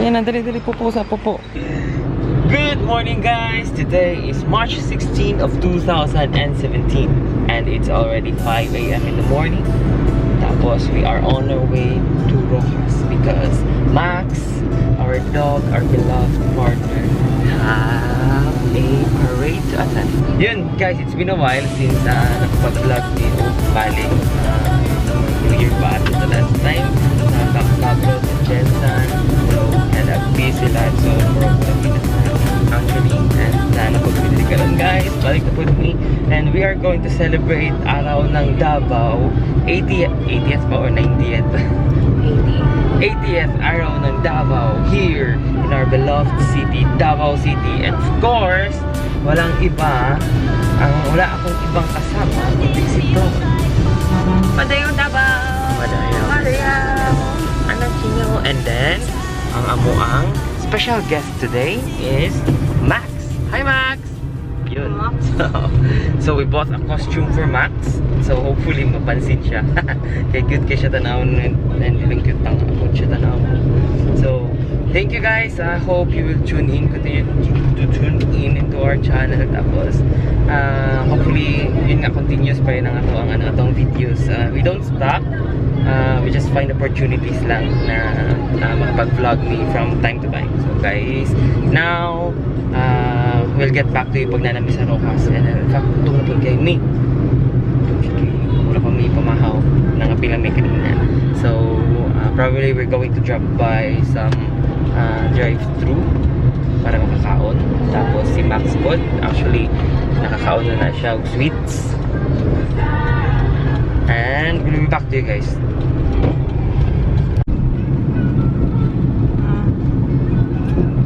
Yan na, dali, dali, pupo sa pupo. Good morning, guys! Today is March 16 of 2017 and it's already 5 a.m. in the morning. Tapos we are on our way to Roxas because Max, our dog, our beloved partner, have a parade to attend. Yun, guys, it's been a while since nakapag-vlog ni Old Bali. New Year pa ata the last time. Nakaka-vlog ko sa GenSan. So, and a busy life. So, murag na actually. And na napag ka lang, guys. Balik na po me. And we are going to celebrate Araw ng Davao. 80th, 80th ba or 90th? 80. 80th Araw ng Davao here in our beloved city, Davao City. And of course, walang iba, ang wala akong ibang kasama kundi si Tom. Padayon, Davao! Madayaw. Madayaw! Anak niyo. And then, ang amuang special guest today is Max. Hi, Max! Yun. Max. So we bought a costume for Max. So hopefully mapansin siya. Kay cute kay siya tanawon and ilang cute tang ako siya tanawon. So thank you, guys. I hope you will tune in, continue to tune in into our channel. Tapos hopefully yun nga, continuous pa rin ang ato ang ano atong videos. We don't stop. We just find opportunities lang na makapag-vlog me from time to time. So guys, now we'll get back to you pag naa na mi sa Roxas. And then, in fact, gutom na pud kay mi. Okay, wala pa may pamahaw. Nangapila mi kanina. So, probably we're going to drop by some drive-thru para makakaon. Tapos si Max pod, actually, nakakaon na na siya og sweets. And we'll be back to you guys.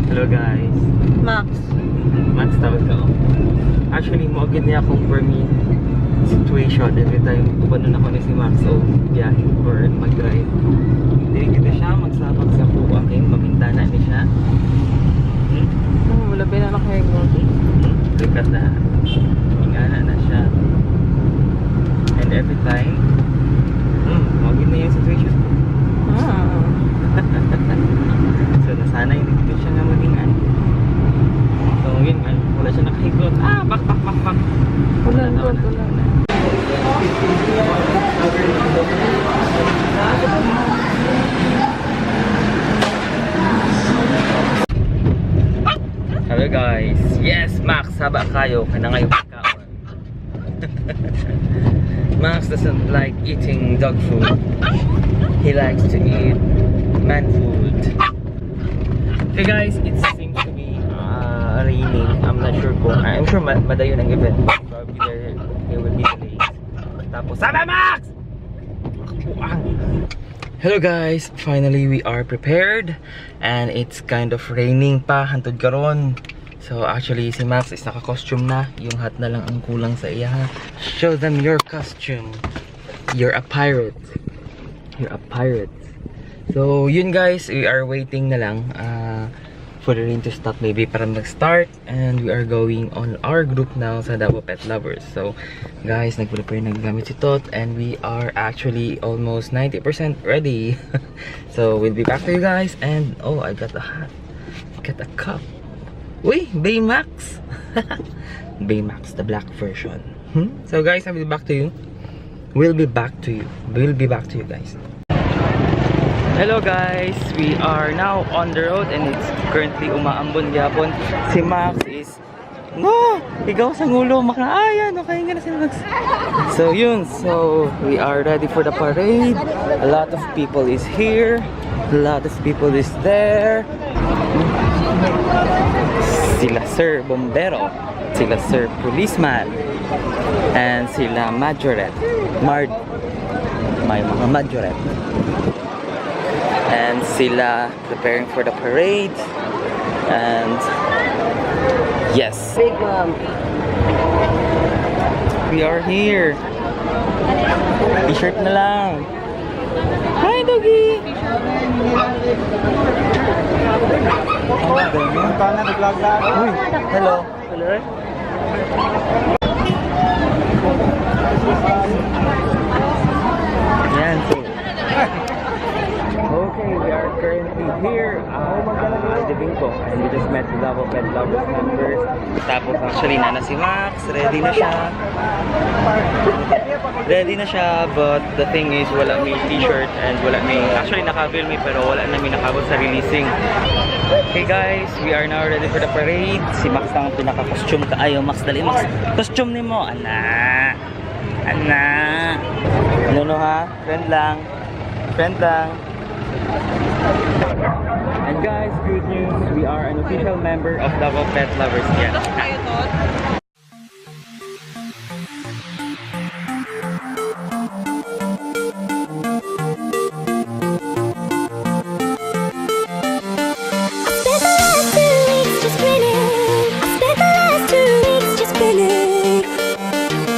Hello, guys. Max. Max tawag ka, oh. Actually, mao gyud niya akong permi situation every time ubanon ako ni si Max o biyahe or mag-drive. Dili kita siya magsabak sa kuha kay mabintana ni siya. Oh, wala ba na kayo? Look at that. Ingana na siya. And every time, mao gyud na yung situation. So, nasanay hindi ko siya nga maging ano. So, yun nga, wala siya nakahigot. Ah, back, back, back, back. Wala, wala, wala. Hello, guys. Yes, Max, haba kayo. Kana ngayon pagkaon. Max doesn't like eating dog food. He likes to eat man food. Okay guys, it seems to be raining. I'm not sure kung, I'm sure madayon ang event. Probably there will be delays. Tapos, Sabi Max! Buang! Hello guys! Finally, we are prepared and it's kind of raining pa hantod karon. So actually si Max is naka-costume na. Yung hat na lang ang kulang sa iya. Show them your costume. You're a pirate. You're a pirate. So yun guys, we are waiting na lang for the rain to stop maybe para mag-start and we are going on our group now sa Davao Pet Lovers. So guys, nagprepare naggamit si Tot and we are actually almost 90% ready. So we'll be back to you guys and oh, I got a hat. I got a cup. Uy, Baymax! Baymax, the black version. So guys, I will be back to you. We'll be back to you. We'll be back to you guys. Hello guys, we are now on the road and it's currently umaambon gyapon. Si Max is no, ikaw sa ngulo maka ayan, okay nga na si Max. So yun, so we are ready for the parade. A lot of people is here. A lot of people is there. Sila Sir Bombero, sila Sir Policeman, and sila Majorette. Mard may mga Majorette. And sila preparing for the parade. And yes, Big mom. We are here. T-shirt na lang. Hi, doggy! Uy, hello. Hello. Yan, so. Okay, we are currently here at City Bingko. And we just met the Davao Pet Lovers members. Tapos actually, nana si Max, ready na siya. Ready na siya, but the thing is, wala may t-shirt and wala may, actually nakabil may pero wala na may nakabot sa releasing. Okay guys, we are now ready for the parade. Si Max lang ang pinaka-costume kaayo. Max, dali Max. Costume ni mo. Ana. Ana. Ano no ha? Friend lang. Friend lang. And guys, good news. We are an official member of Davao Pet Lovers. Yeah. Tayo to. I spent the last 2 weeks just grinning. I spent the last 2 weeks just grinning.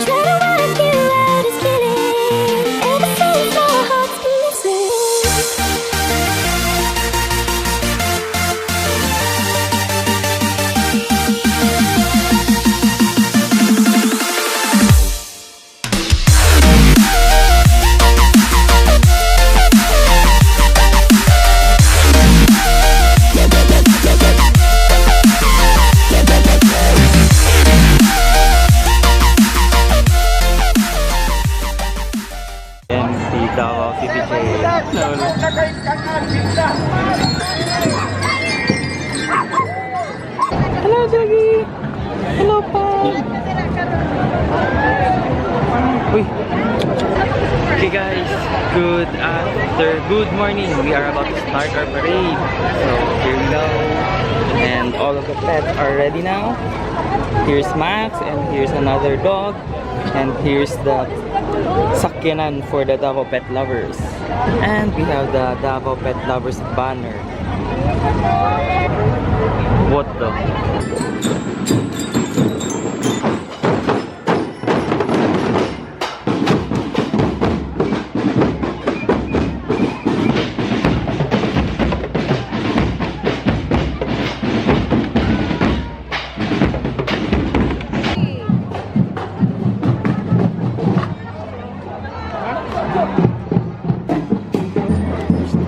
Trying to work you out is killing. Ever since our hearts been missing. And si Davao City Jail. Hello, Jaggy! Hello, Pam! Uy! Okay guys, good morning. We are about to start our parade. So here we go. And all of the pets are ready now. Here's Max and here's another dog. And here's the sakyanan for the Davao Pet Lovers. And we have the Davao Pet Lovers banner. What the?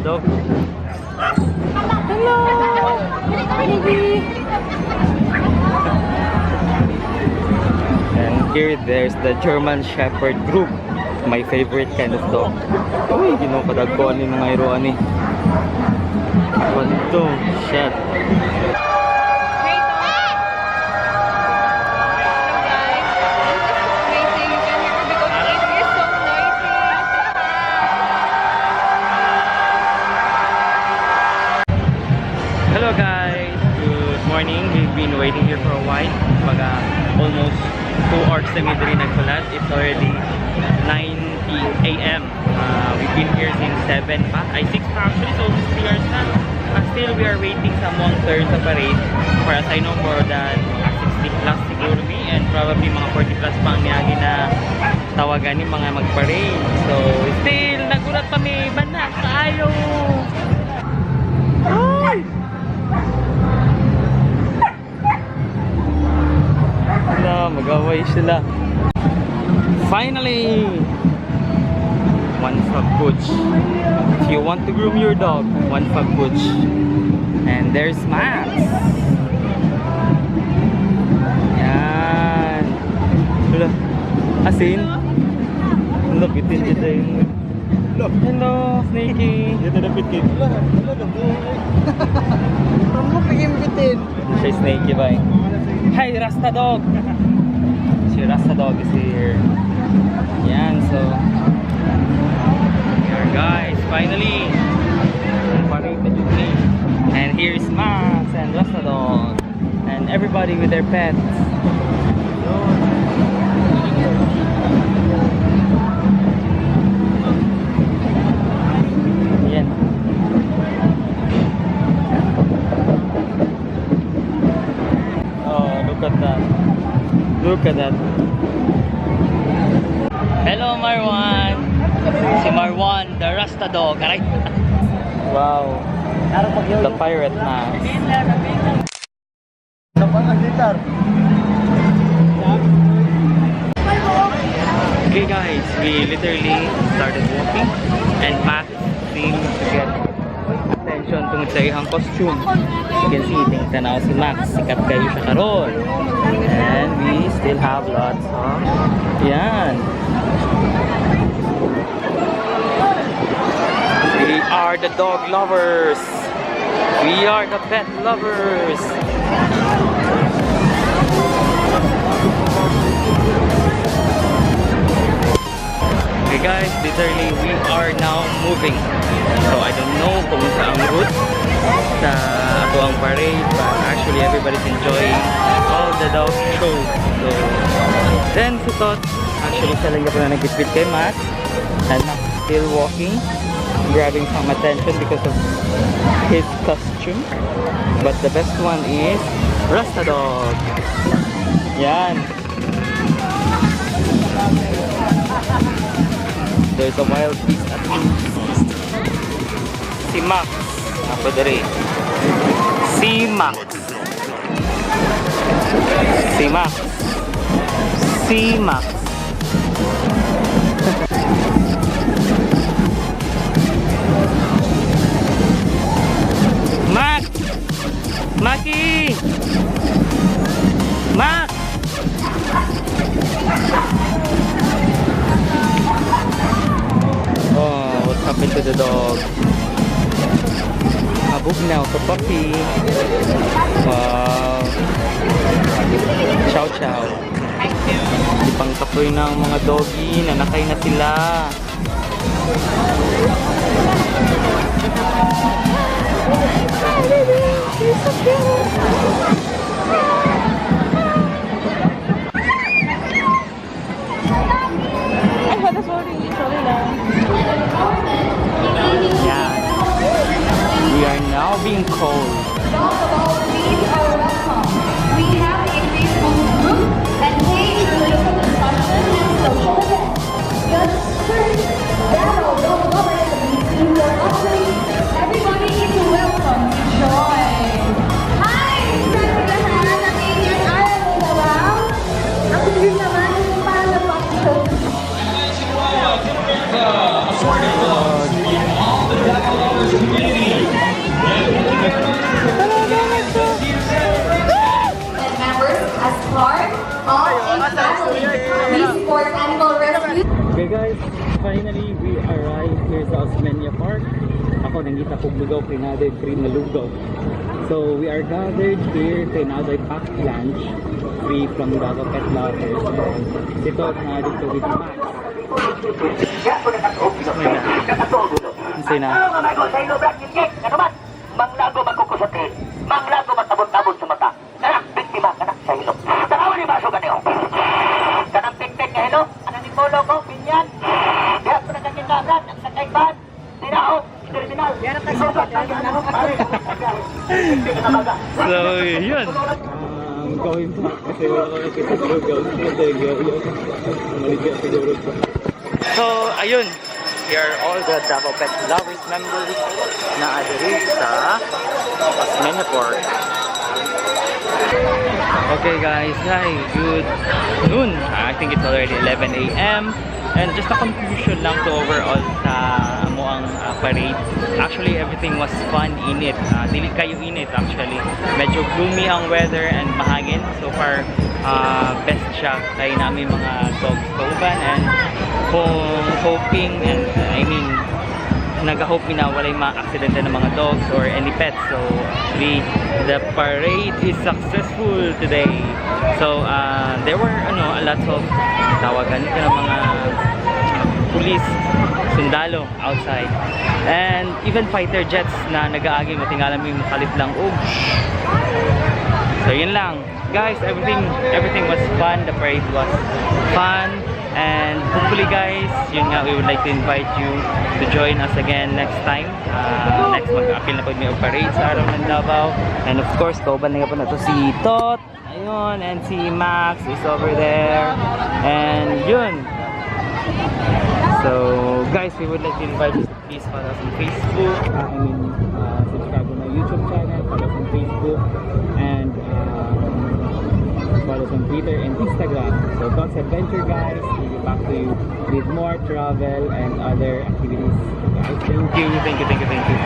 Dog. Hello! Baby! And here there's the German Shepherd group. My favorite kind of dog. Uy, ginoo kadagko ani mga iro ani. What the shit? Hey, Tot! Hello guys! This is so amazing. You can hear me because it is so noisy. Hello guys! Good morning. We've been waiting here for a while. Mga almost 2 hours na mi diri nagsulat. It's already 9 a.m. We've been here since 7 pa. Ay, 6 pa actually. So almost 3 hours na. Still, we are waiting sa among turn sa parade. For as I know, more than 60 plus siguro mi. And probably mga 40 plus pa ang niagi na tawagan ni mga mag-parade. So, still, nagulat pa mi. Banak, kaayo! Ay! Wala, mag-away sila. Finally! One Fab Coach. If you want to groom your dog, One Fab Coach. And there's Max. Yan. Wala. Asin? Ang lapitin dito yung... Hello, Snakey. Dito na pitin. Wala, wala na buhay. Ang pigim pitin. Siya Snakey ba eh? Hi, Rasta Dog! Si Rasta Dog is here. Yan, so... Here guys, finally! Parade na jud ni. And here's Max and Rasta Dog. And everybody with their pets. Yan. Oh, look at that. Look at that. Hello, Marwan. Si Marwan, the Rasta dog. Aray. Wow. The pirate mask. Ang gitar. Okay guys, we literally started walking and Max seemed to get attention. attention tungod sa iyang costume. You can see, ting tanaw si Max. Sikat kayo siya karon. And we still have lots of. Yan. We are the dog lovers. We are the pet lovers. Okay guys, literally we are now moving. So I don't know kung sa ang route sa ato ang parade, but actually everybody's enjoying all the dog shows. So then si Tot, actually siya lang po na nag-bitbit kay Max. And Max is still walking, grabbing some attention because of his costume. But the best one is Rasta Dog. Yan. There's a wild beast at loose. Si Max. Ako diri. Si Max. Si Max. Si Max. Max! Maki! Max! Oh, what happened to the dog? Habog now sa puppy. Wow. Chow chow. Di pang kapoy na ang mga doggy. Nanakay na sila. Hi, baby. You're so cute. Ay, hala, sorry. Sorry lang. Yan. We are now being called. Dogs of all breeds are welcome. We have a Facebook group and page for local discussion and social events. Just search Davao Dog Lovers Community for updates. Everybody is welcome to join. Hi! Sa lahat ang inyong araw ng Davao. Ang din naman yung para sa puppy show. And members as part of a family. We support animal rescue. Okay guys, finally we arrived here sa Osmeña Park. Ako nangita kog lugaw kay naa day free na lugaw. So we are gathered here kay naa day packed lunch free from Davao Pet Lovers. And si Tot na dito with Max. Unsay na? Manglago magkukusatin, manglago magtabot-tabot sa mata. Kanak biktima kanak sa hilo. Tanawa ni baso ganeo. Kanang pikpik nga hilo, anang ni ko binyan. Diha ko nakakita brad, ang sakay ban. Tinaot, terminal. Pare. So, yun. Going back kasi wala ko nakita sa lugaw. Maligya siguro ko. So, ayun. Here are all the Davao Pet Lovers members na adiri sa Osmeña Park. Okay guys, hi, good noon. I think it's already 11 a.m. And just a conclusion lang to overall sa amo ang parade. Actually, everything was fun in it. Dili kayo init actually. Medyo gloomy ang weather and mahangin. So far, best siya kay namin mga dogs kauban and kung hoping and I mean nag-hope mi na walay ma-aksidente ng mga dogs or any pets. So, the parade is successful today. So, there were ano, a lot of tawagan ito ng mga police, sundalo outside. And even fighter jets na nag-aagi mo, tingala mo yung makalit lang. Oh, so, yun lang. Guys, everything was fun. The parade was fun. And hopefully guys, yun nga, we would like to invite you to join us again next time. Next mag-apil na po may parade sa araw ng Davao. And of course, kauban na nga po na to si Tot. Ayun, and si Max is over there. And yun. So, guys, we would like to invite you to please follow us on Facebook. I mean, subscribe on our YouTube channel, follow us on Facebook, and follow us on Twitter and Instagram. Instagram. So Dogs Adventure, guys, we'll be back to you with more travel and other activities. Guys, thank you, thank you, thank you, thank you.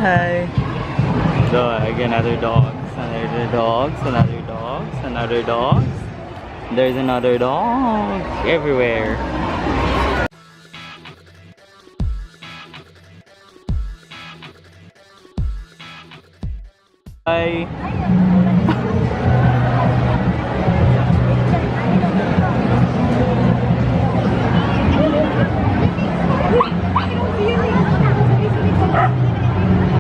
Hi. Dog, another dogs, another dogs, another dogs, another dogs. There's another dog everywhere. Bye.